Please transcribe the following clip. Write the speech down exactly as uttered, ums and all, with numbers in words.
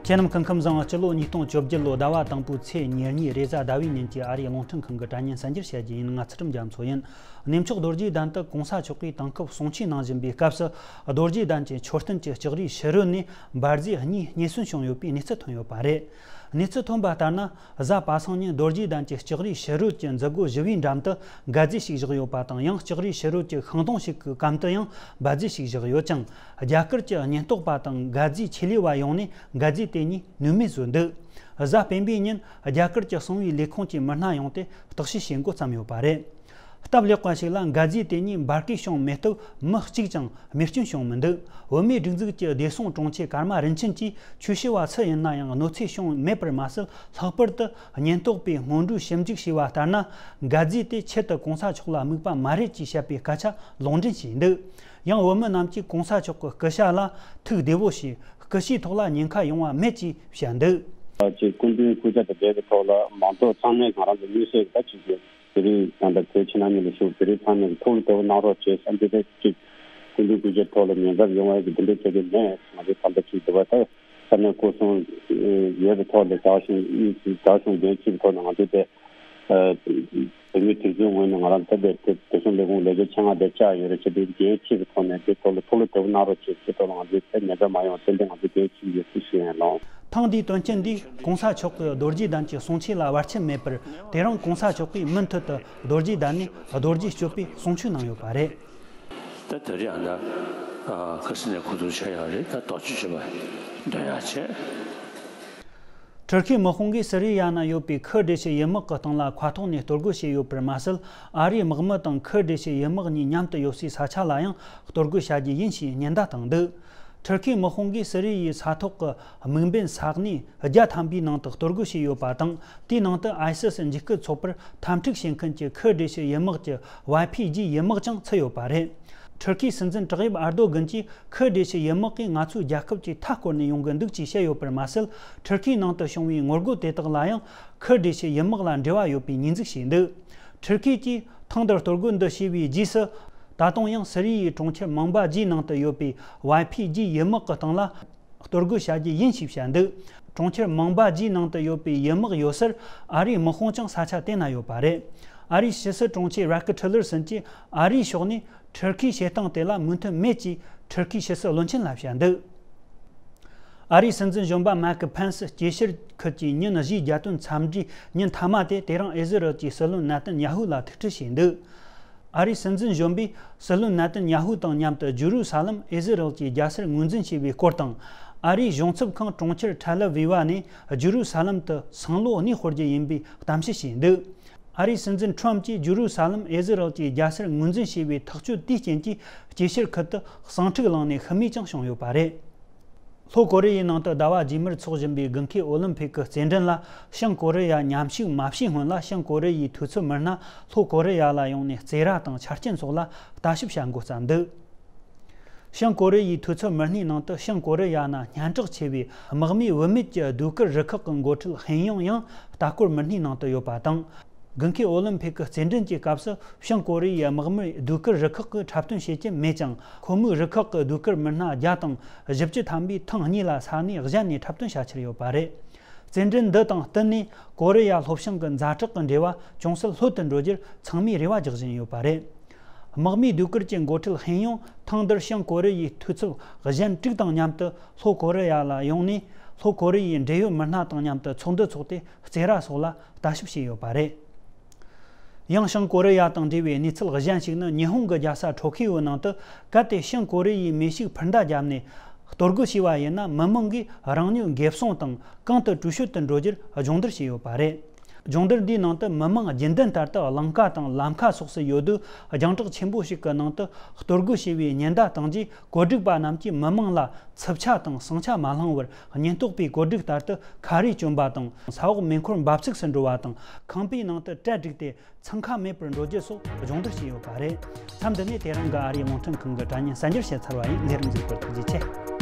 ཁྱེད་རྣམས་སྐུ་ཁམས་བཟང་། སྤྱི་ལོ་ཉིས་སྟོང་བཅོ་བརྒྱད་ལོ་ཟླ་བ་དང་པོའི་ཚེས་ཉེར་གཉིས་རེས་གཟའ་ཟླ་བའི་ཉིན་གྱི་ཨ་རིའི་རླུང་འཕྲིན་ཁང་གི་དྲ་བརྙན་གསར་འགྱུར་བཤད་རྒྱུ་ཡིན། ང་ཚུལ་ཁྲིམས་རྒྱ་མཚོ་ཡིན། གནས་མཆོག་རྡོ་རྗེ་གདན་དུ་གོང་ས་མཆོག་གིས་དེང་སྐབས་གསུང་ཆོས་གནང་བཞིན་པའི་སྐབས་སུ། རྡོ་རྗེ་གདན་གྱི་མཆོད་རྟེན་གྱི་ལྕགས་རིའི་ཕྱི་རོལ་ནས་འབར་རྫས་གཉིས་རྙེད་སོན་བྱུང་ཡོད་པའི་གནས་ཚུལ་ཐོན་ཡོད་པ་རེད། གནས་ཚུལ་ཐོན་པ་ལྟར་ན། གཟའ་པ་སངས་ཉིན་རྡོ་རྗེ་གདན་གྱི་ལྕགས་རིའི་ཕྱི་རོལ་གྱི་མཛུབ་སྒོ་བཞི་བའི་འགྲམ་དུ་འགད་རྫས་ཤིག་བཞག་ཡོད་པ་དང་། ཡང་ལྕགས་རིའི་ཕྱི་རོལ་གྱི་ཤིང་སྡོང་ཞིག་གི་གམ་དུ་ཡང་འབར་རྫས་ཤིག་བཞག་ཡོད་ཅིང་། རྒྱ་གར་གྱི་ཉེན་རྟོག་པ་དང་འགད་རྫས་ཆེད་ལས་པ་ཡོང་ནས་འགད་རྫས་དེ་གཉིས་ནུས་མེད་བཟོས་འདུག་གཟའ་སྤེན་པའི་ཉིན་རྒྱ་གར་གྱི་གསང་བའི་ལས་ཁུངས་ཀྱི་མི་སྣ་ཡོང་སྟེ་བརྟག་དཔྱད་བྱེད་འགོ་བརྩམས་ཡོད་པ་རེད། སྟབས་ལེགས་པ་ཞིག་ལ་འགད་རྫས་དེ་གཉིས་འབར་གས་བྱུང་མེད་སྟབས་མི་གཅིག་ཀྱང་རྨས་སྐྱོན་བྱུང་མི་འདུག་བོད་མིའི་སྒྲིག་འཛུགས་ཀྱི་བདེ་སྲུང་དྲུང་ཆེ་ཀརྨ་རིན་ཆེན་གྱིས་ཆོས་ཞུ་བ་སུ་ཡིན་ན་ཡང་གནོད་འཚེ་བྱུང་མེད་པར་མ་ཟད། ལྷག་པར་དུ་ཉེན་རྟོག་པས་སྔོན་འགྲོའི་ཞིབ་འཇུག་བྱས་པ་ལྟར་ན། འགད་རྫས་དེ་ཆེད་དུ་གོང་ས་མཆོག་ལ་དམིགས་པ་མ་རེད་ཅེས་བཤད་པའི་སྐད་ཆ་ལུང་འདྲེན་བྱས་འདུག་ཡང་བོད་མི་རྣམས་ཀྱིས་གོང་ས་མཆོག་གི་སྐུ་ཞབས་ལ་ཐུགས་བདེ་བོ་བྱོས། སྐུ་ཞབས་ཐོག་ལ་ཉེན་ཁ་ཡོང་བ་མེད་ཅེས་བཤད་འདུག་ཅེས་སྐུ་མདུན་སྐུ་ཕྱྭ་དང་འབྲེལ་བའི་ཐོག་ལ་མང་ཚོགས་ཚང་མས་ང་རང་ཚོ་མངོན་གསལ་གྱི་ད་ཅིག་གི་དེ་རིང་ད་ལྟ་བོད་ཕྱི་ནང་གཉིས་ལ་བཞུགས་དེ་རིང་ཚང་མས་ཐུགས་ལ་བདེ་བོ་གནང་རོགས་བྱེད་བསམ་གྱི་རེད། ཅིག་སྐུ་མདུན་སྐུ་ཕྱྭ་ཐོག་ལ་ཉེན་ཚབས་ཡོང་བ་གི་དེ་འདྲའི་བྱེད་ཀྱི་མེད། ང་ཚོ་ད་ལྟ་ཅིག་འདི་བ་ད་ས་གནས་སྐུ་སྲུང་ཡོད་པའི་ཐོག་ལ་བྱ་བཞིན་བྱ་བཞིན་འགན་འཁྱེར་བའི་ཐོག་ནས་ང་ཚོས་དེ་བོད་མི་སྒྲིག་འཛུགས་ངོས་ནས་ང་རང་ཚོ་དེ་དེ་བདེ་སྲུང་ལས་ཁུངས་ལས་བྱེད་ཆེད་མངགས་དེ་བཅར་ཡོད་རེད། བྱས་དུས་འགན་འཁྱེར་བའི་ཐོག་ནས་དེ་ཐོག་ལ་ཐུགས་ལ་བདེ་བོ་གནང་རོགས་བྱེད་ཅེས་ཐོག་ལ་ང་ཚོས་དེ་ཉེན་ཚབས་མ་ཡོང་བརྟེན་ཏེ་ང་ཚོས་འགན་འཁྱེར་ཡོད་ཅེས་ཞུ་ཡ་ལགས། ཐེངས་འདིའི་དོན་རྐྱེན་འདིས་གོང་ས་མཆོག་གི་རྡོ་རྗེ་གདན་གྱི་གསུང་ཆོས་ལ་བར་ཆད་མེད་པར། དེ་རིང་གོང་ས་མཆོག་གིས་མུ་མཐུད་དུ་རྡོ་རྗེ་གདན་ནས་རྡོ་རྗེ་གཅོད་པའི་གསུང་ཆོས་གནང་ཡོད་པ་རེད། ད་དེ་རིང་ཨ་ད་ཁ་སི་ནས་ཁོ་ཚོ་ཆ་ཡག་རེད། ད་རྡོ་གཅོད་བྱེད་པ་འདོན་ཡག་བྱས། ཊར་ཁི་དམག་དཔུང་གིས་སི་རི་ཡ་ན་ཡོད་པའི་ཁུར་སྡེ་ཤི་ཡུལ་དམག་གི་སྟེང་ལ་མཁའ་ཐོག་ནས་གཏོར་རྒོལ་བྱས་ཡོད་པར་མ་ཟད། ཨ་རིའི་དམག་མི་དང་ཁུར་སྡེ་ཤི་ཡུལ་དམག་གཉིས་མཉམ་དུ་ཡོད་སའི་ས་ཆ་ལ་ཡང་གཏོར་རྒོལ་བྱ་རྒྱུ་ཡིན་ཞེས་ཉེན་བརྡ་བཏང་འདུག་ཊར་ཁིའི་དམག་དཔུང་གིས་སི་རི་ཡའི་ས་ཐོག་གི་དམིགས་འབེན་ས་གནས་བརྒྱ་ཐམ་པའི་ནང་དུ་གཏོར་རྒོལ་བྱས་ཡོད་པ་དང་། དེའི་ནང་དུ་ཨའི་སི་སི་འཇིགས་སྐུལ་ཚོགས་པར་འཐབ་འཁྲུག་བྱེད་མཁན་གྱི་ཁུར་སྡེ་ཤི་ཡུལ་དམག་གི་ཝའི་ཕི་ཇི་ཡུལ་དམག་ཀྱང་ཚུད་ཡོད་པ་རེད། ཊར་ཁིའི་སྲིད་འཛིན་ཏྲ་ཡིབ་ཨར་དོ་གྷན་གྱིས་ཁུར་སྡེ་ཤི་ཡུལ་དམག་གིས་ང་ཚོའི་རྒྱལ་ཁབ་ཀྱི་མཐའ་སྐོར་ནས་ཡོང་གི་འདུག་ཅེས་བཤད་ཡོད་པར་མ་ཟད། ཊར་ཁིའི་ནང་དུ་བྱུང་བའི་ངོ་རྒོལ་དེ་དག་ལ་ཡང་ཁུར་སྡེ་ཤི་ཡུལ་དམག་ལ་འབྲེལ་བ་ཡོད་པའི་ཉེས་འཛུགས་བྱས་འདུག་ཊར་ཁི་གིས་ཐེངས་འདིར་གཏོར་རྒོལ་འདི་བྱས་པའི་རྗེས་སུ། ད་དུང་ཡང་སི་རི་ཡའི་གྲོང་ཁྱེར་མང་པ་བརྒྱའི་ནང་དུ་ཡོད་པའི་ཝའི་ཕི་ཇི་ཡུལ་དམག་གི་སྟེང་ལ་གཏོར་རྒོལ་བྱ་རྒྱུ་ཡིན་ཞེས་བཤད་འདུག་གྲོང་ཁྱེར་མང་པ་བརྒྱའི་ནང་དུ་ཡོད་པའི་ཡུལ་དམག་ཡོད་སར་ཨ་རིའི་དམག་དཔུང་ཀྱང་ས་ཆ་དེ་ན་ཡོད་པ་རེད། ཨ་རིའི་ཕྱི་སྲིད་དྲུང་ཆེ་རེག་ཊི་ལར་སན་གྱིས་ཨ་རིའི་ཕྱོགས་ནས་ཊར་ཁིའི་བྱེད་སྟངས་དེ་ལ་མོས་མཐུན་མེད་ཅེས་ཊར་ཁིའི་ཕྱི་སྲིད་བློན་ཆེན་ལ་བཤད་འདུག་ཨ་རིའི་སྲིད་འཛིན་གཞོན་པ་མཱིག་པེན་སི་སྐྱེ་ཤར་ཁུལ་གྱི་ཉིན་བཞིའི་རྒྱལ་སྟོན་འཚམས་འདྲིའི་ཉིན་མཐའ་མ་དེ་དེ་རིང་ཨི་ཟི་རལ་གྱི་སྲིད་བློན་ནེ་ཐན་ཡ་ཧུ་ལ་ཐུག་འཕྲད་བྱས་འདུག་ཨ་རིའི་སྲིད་འཛིན་གཞོན་པས་སྲིད་བློན་ནེ་ཐན་ཡ་ཧུ་དང་མཉམ་དུ་ཇུ་རུ་ས་ལམ་ཨི་ཟི་རལ་གྱི་རྒྱལ་སར་ངོས་འཛིན་བྱས་པའི་སྐོར་དང་། ཨ་རིའི་གཞུང་ཚབ་ཁང་གྲོང་ཁྱེར་ཐེལ་ཨ་ཝི་ཝ་ནས་ཇུ་རུ་ས་ལམ་དུ་སང་ལོ་གནས་སྤོར་རྒྱུ་ཡིན་པའི་གཏམ་བཤད་བྱས་འདུག་ཨ་རིའི་སྲིད་འཛིན་ཁྲོམ་གྱིས་ཇུ་རུ་ས་ལམ་ཨི་ཟི་རལ་གྱི་རྒྱལ་སར་ངོས་འཛིན་བྱས་པའི་ཐག་གཅོད་དེའི་རྐྱེན་གྱིས་སྐྱེ་ཤར་ཁུལ་དུ་ཟིང་འཁྲུག་ལངས་ནས་ཤི་རྨས་ཀྱང་བྱུང་ཡོད་པ་རེད། ལྷོ་ཀོ་རི་ཡའི་ནང་དུ་ཟླ་བ་རྗེས་མར་འཚོགས་བཞིན་པའི་དགུན་ཁའི་ཨོ་ལིམ་ཕིག་གི་རྩེད་འགྲན་ལ་བྱང་ཀོ་རི་ཡ་མཉམ་ཞུགས་མ་བྱས་སྔོན་ལ། བྱང་ཀོ་རི་ཡའི་འཐུས་ཚབ་མི་སྣ་ལྷོ་ཀོ་རི་ཡ་ལ་ཡོང་ནས་རྩེད་ར་དང་ཆ་རྐྱེན་སོགས་ལ་ལྟ་ཞིབ་བྱ་འགོ་བརྩམས་འདུག་བྱང་ཀོ་རི་ཡའི་འཐུས་ཚབ་མི་སྣའི་ནང་དུ་བྱང་ཀོ་རི་ཡ་ན་སྙན་གྲགས་ཆེ་བའི་དམག་མིའི་བུད་མེད་ཀྱི་ཟློས་གར་རུ་ཁག་གི་འགོ་ཁྲིད་ཧེན་ཡོང་ཡང་ལྟ་སྐོར་མི་སྣའི་ནང་དུ་ཡོད་པ་དང་། དགུན་ཁའི་ཨོ་ལིམ་ཕིག་གི་རྩེད་འགྲན་གྱི་སྐབས་སུ་བྱང་ཀོ་རི་ཡའི་དམག་མིར་ཟློས་གར་རུ་ཁག་གིས་འཁྲབ་སྟོན་བྱེད་ཀྱི་མེད་ཀྱང་། ཁོ་མོའི་རུ་ཁག་གི་ཟློས་གར་མི་སྣ་བརྒྱ་དང་བཞི་བཅུ་ཐམ་པས་ཐེངས་གཉིས་ལ་ས་གནས་གཞན་ནས་འཁྲབ་སྟོན་བྱ་འཆར་ཡོད་པ་རེད། རྩེད་འགྲན་འདི་དང་བསྟུན་ནས་ཀོ་རི་ཡ་ལྷོ་བྱང་གི་ཛ་དྲག་གི་འབྲེལ་བ་ཅུང་ཟད་ལྷོད་དུ་འགྲོ་རྒྱུར་ཚང་མས་རེ་བ་རྒྱག་བཞིན་ཡོད་པ་རེད། དམག་མིའི་ཟློས་གར་གྱི་འགོ་ཁྲིད་ཧེན་ཡོང་ཐེངས་འདིར་བྱང་ཀོ་རི་ཡའི་འཐུས་ཚབ་གཞན་དྲུག་དང་མཉམ་དུ་ལྷོ་ཀོ་རི་ཡ་ལ་ཡོང་ནས། ལྷོ་ཀོ་རི་ཡའི་འབྲེལ་ཡོད་མི་སྣ་དང་མཉམ་དུ་ཚོགས་འདུ་འཚོགས་ཏེ། རྩེད་ར་སོགས་ལ་ལྟ་ཞིབ་བྱས་ཡོད་པ་རེད། ཡང་བྱང་ཀོ་རི་ཡ་དང་འབྲེལ་བའི་གནས་ཚུལ་གཞན་ཞིག་ནི། ཉི་ཧོང་གི་རྒྱལ་ས་ཊོ་ཁི་ཡོའི་ནང་དུ་གལ་ཏེ་བྱང་ཀོ་རི་ཡས་མེ་ཤུགས་འཕུར་མདའ་བརྒྱབ་ནས་གཏོར་རྒོལ་བྱས་པ་ཡིན་ན། མི་མང་གིས་རང་ཉིད་འགེབས་སྲུང་དང་གང་དུ་བྲོས་བྱོལ་དུ་འགྲོ་རྒྱུར་སྦྱོང་བརྡར་བྱས་ཡོད་པ་རེད། སྦྱོང་བརྡར་འདིའི་ནང་དུ་མི་མང་རྒྱུན་ལྡན་ལྟར་དུ་གླིང་ཁ་དང་ལམ་ཁ་སོགས་སུ་ཡོད་དུས། རྒྱང་བསྒྲགས་ཆེན་པོ་ཞིག་གི་ནང་དུ་གཏོར་རྒོལ་བྱས་པའི་ཉེན་བརྡ་བཏང་རྗེས། བཀོད་སྒྲིག་པ་རྣམས་ཀྱིས་མི་མང་ལ་འཚིབ་ཆ་དང་ཟིང་ཆ་མ་བསླང་བར། ཉེན་རྟོག་པའི་བཀོད་སྒྲིག་ལྟར་དུ་ཁ་རས་གྱོན་པ་དང་། ས་འོག་མེ་འཁོར་འབབ་ཚུགས་སུ་འགྲོ་བ་དང་། ཁང་པའི་ནང་དུ་གྲལ་བསྒྲིགས་ཏེ་འཚང་ཁ་མེད་པར་འགྲོ་རྒྱུ་སོགས་སྦྱོང་བརྡར་བྱས་ཡོད་པ་རེད། མཚམས་འདི་ནས་དེ་རིང་གི་ཨ་རིའི་རླུང་འཕྲིན་ཁང་གི་དྲ་བརྙན་གསར་འགྱུར་བཤད་ཚར་བ་ཡིན། ལས་རིམ་གཟིགས་པར་ཐུགས་རྗེ་ཆེ།